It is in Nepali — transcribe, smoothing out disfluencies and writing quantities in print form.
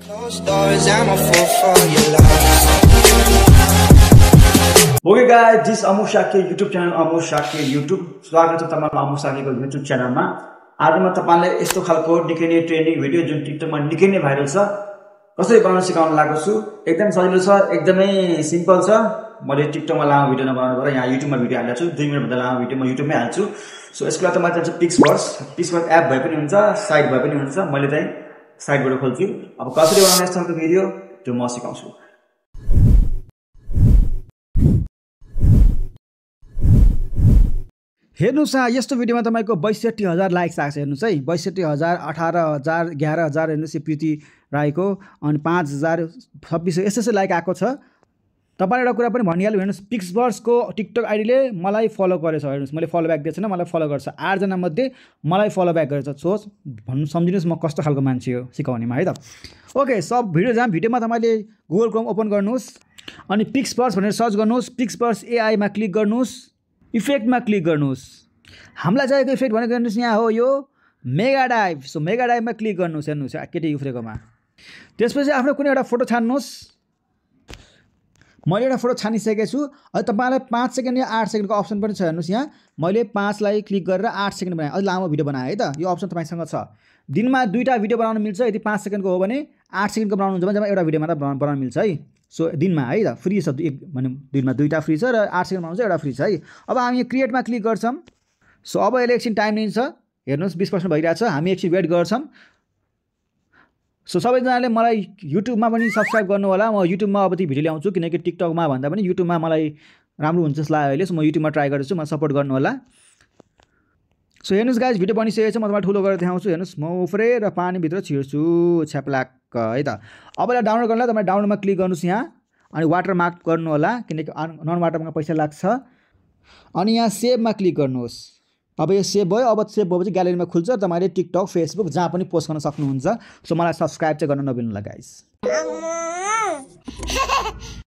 Okay guys, this Amu Shakir YouTube channel, Amu Shakir YouTube. स्वागत छ तपाईलाई अमु शाकीको YouTube च्यानलमा। आज म तपाईलाई यस्तो खालको निकै नै ट्रेन्डिङ भिडियो जुन टिकटकमा निकै नै भाइरल छ कसरी बनाउन सिकाउन लागेको छु। एकदम सजिलो छ, एकदमै सिम्पल छ। मैले टिकटकमा लामो भिडियो नबनाउनु भएर यहाँ युट्युबमा भिडियो हाल्छु। 2 मिनेट भन्दा लामो भिडियो म युट्युबमै हाल्छु। सो यसको लागि तपाईले चाहिँ पिक्सवर्स एप भए पनि हुन्छ, साइट भए पनि हुन्छ। मैले चाहिँ साइटबाट खोल्छु। अब कसरी बनाउन यस्तो खालको भिडियो त्यो म सिकाउँछु। हेर्नुस् यस्तो भिडियोमा तपाईको 62,000 लाइक्स आएको छ। हेर्नुस् है, 62,000, 18,000, 11,000 हेर्नुस् प्रीति राईको, अनि 5,000, 26,000 यस्तो लाइक आएको छ। तपाईले एउटा कुरा पनि भनिहाल्नु। हेर्नुस् पिक्सवर्सको टिकटक आइडीले मलाई फलो गरेछ। हेर्नुस् मैले फलो ब्याक दिएको छैन, मलाई फलो गर्छ। 8 जना मध्ये मलाई फलो ब्याक गरेछ। सोच भन्नु सम्झिनुस् म कस्तो खालको मान्छे हो सिकाउनेमा है त। ओके, सब भिडियोमा तपाईले गुगल क्रोम ओपन गर्नुस् अनि पिक्सवर्स भनेर सर्च गर्नुस्। पिक्सवर्स एआई मा क्लिक गर्नुस्, इफेक्टमा क्लिक गर्नुस्। हामीलाई चाहिएको इफेक्ट भनेको हेर्नुस् यहाँ हो यो मेगा डाइभ। सो मेगा डाइभमा क्लिक गर्नुस्। हेर्नुस् केटी उफ्रेकोमा। त्यसपछि आफ्नो कुनै एउटा फोटो छान्नुस्। मैले एउटा फोटो छानिसकेको छु। अहिले तपाईलाई 5 सेकेन्ड या 8 सेकेन्डको अप्सन पनि छ। हेर्नुस् यहाँ मैले 5 लाई क्लिक गरेर 8 सेकेन्ड बनाएँ। अलि लामो भिडियो बनाएँ है त। यो अप्सन तपाईसँग छ। दिनमा 2टा भिडियो बनाउन मिल्छ। यदि 5 सेकेन्डको हो भने 8 सेकेन्डको बनाउनु हुन्छ भने जम्मा एउटा भिडियो मात्र बनाउन मिल्छ है। सो दिनमा है त फ्री छ। दिनमा 2टा फ्री छ र 8 सेकेन्ड बनाउनु चाहिँ एउटा फ्री छ है। अब हामी क्रिएटमा क्लिक गर्छौँ। सो अब यसले एकछिन टाइम लिन्छ। हेर्नुस् 20% भइरहेछ। हामी एकछिन वेट गर्छौँ। सो सबैजनाले मलाई युट्युबमा पनि सब्सक्राइब गर्नु होला। म युट्युबमा अब भिडियो ल्याउँछु, किनकि टिकटकमा भन्दा पनि युट्युबमा मलाई राम्रो हुन्छ जस्तो लाग्यो अहिले। सो म युट्युबमा ट्राई गर्छु। मलाई सपोर्ट गर्नु होला। सो हेर्नुस् गाइज भिडियो बनिसकेको छ। म तपाईँलाई ठुलो गरेर देखाउँछु। हेर्नुस् म उफ्रेर पानीभित्र छिर्छु छ्याप्लाक है त। अब यसलाई डाउनलोड गर्नलाई तपाईँ डाउनलोडमा क्लिक गर्नुहोस् यहाँ, अनि वाटर मार्क गर्नु होला किनकि नन वाटरमा पैसा लाग्छ। अनि यहाँ सेभमा क्लिक गर्नुहोस्। अब यो सेभ भयो। अब सेभ भएपछि ग्यालेरीमा खुल्छ। तपाईँले टिकटक, फेसबुक जहाँ पनि पोस्ट गर्न सक्नुहुन्छ। सो मलाई सब्सक्राइब चाहिँ गर्न नबिर्नु होला गाइज।